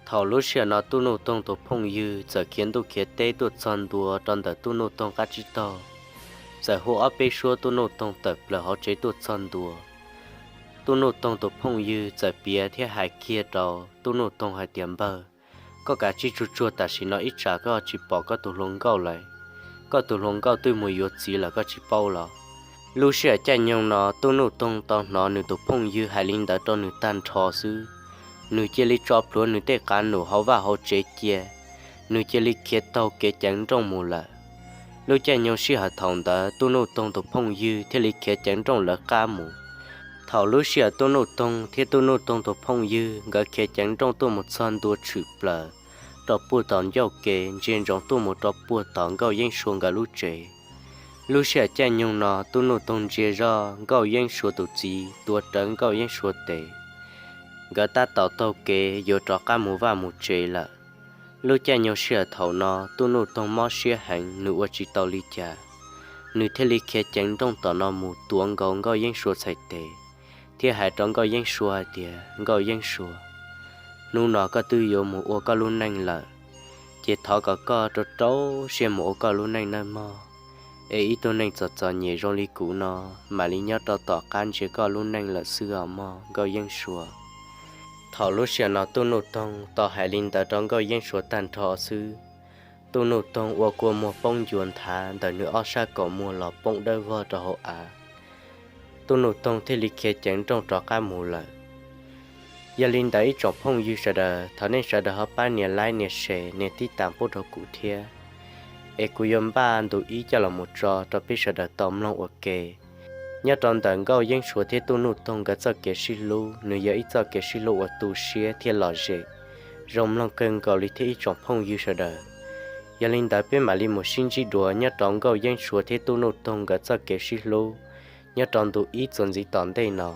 Thaum lub sij hawm no Tub Nuj Toog tus phooj ywg txawm khiav ntuj khiav teb tuaj txog ntua rau ntawm Tub Nuj Toog qab tsib taug, txawm hu ob peb suab Tub Nuj Toog tawm plaws hauv tsev tuaj txog ntua. Tub Nuj Toog tus phooj ywg txawm piav thiab hais kiag rau Tub Nuj Toog hais tias, Npawg, koj kav tsij tsuag tsuag tam sim no ib tsam koj tsis pom koj tus hluas nkauj lawm, koj tus hluas nkauj twb mus yuav txiv lawm koj tsis paub los? Lub sij hawm caij nyoog no Tub Nuj Toog tau hnov nws tus phooj ywg hais li ntawd rau nws tag nrho xwb, nws cia li tso plhuav nws tej qav num hauv vaj hauv tsev cia, nws cia li khiav taug kev ceev nrooj mus lawm. Lub caij nyoog sij hawm thaum ntawd Tub Nuj Toog tus phooj ywg thiaj li khiav ceev nrooj lawv qab mus. Thaum lub sij hawm Tub Nuj Toog thiab Tub Nuj Toog tus phooj ywg nkawd khiav ceev nrooj tuaj mus txog ntua tshwm plaws rau puag tom ncauj kev ntsia ntsoov tuaj mus rau puag tom Nkauj Yeeb Suav nkawd lub tsev. Lub sij hawm caij nyoog no Tub Nuj Toog ntsia zoj Nkauj Yeeb Suav tus txiv tuav rawv Nkauj Yeeb Suav tes, nkawd tab tom taug kev yuav rov qab mus vaj mus tsev lawm. Lub caij nyoog sij hawm thaum no Tub Nuj Toog mob siab heev, nws ua tsis tau li cas, nws thiaj li khiav ceev nrooj tom no mus tuav nkaus Nkauj Yeeb Suav txhais tes, thiab hais rau Nkauj Yeeb Suav hais tias, Nkauj Yeeb Suav, hnub no koj twb yuav mus ua koj lub neej lawm, ces thov kom koj rau rau siab mus ua koj lub neej nawb mog, es ib tug neeg txom txom nyem zoo li kuv no mam li nyob rau tom qab ntsia koj lub neej lawm xwb os mog Nkauj Yeeb Suav. Thaum lub sij hawm no Tub Nuj Toog tau hais li ntawd rau Nkauj Yeeb Suav tag nrho xwb, Tub Nuj Toog ua kua muag poob ncua nthav ntawm nws ob sab kaum muag los poob dawb vog rau hauv av. Tub Nuj Toog thiaj li khiav ceev nrooj rov qab mus lawm. Yog li ntawd ib tsoom phooj ywg sawv daws, thov nej sawv daws ho pab nias like nias share nias tib tas pub rau kuv thiab, es kuv yuav npaj ntu ib coj los mus tso rau peb sawv daws tau mloog ua ke. Nyob rau ntawm Nkauj Yeeb Suav thiab Tub Nuj Toog nkawd txoj kev sib hlub, nws yog ib txoj kev sib hlub uas tu siab thiab lom zem, zoo mloog kawg nkaus li thiab ib tsoom phooj ywg sawv daws. Yog li ntawd peb mam li mus sib ntsib dua nyob rau Nkauj Yeeb Suav thiab Tub Nuj Toog nkawd txoj kev sib hlub nyob rau ntu ib txuas ntxiv tom ntej no.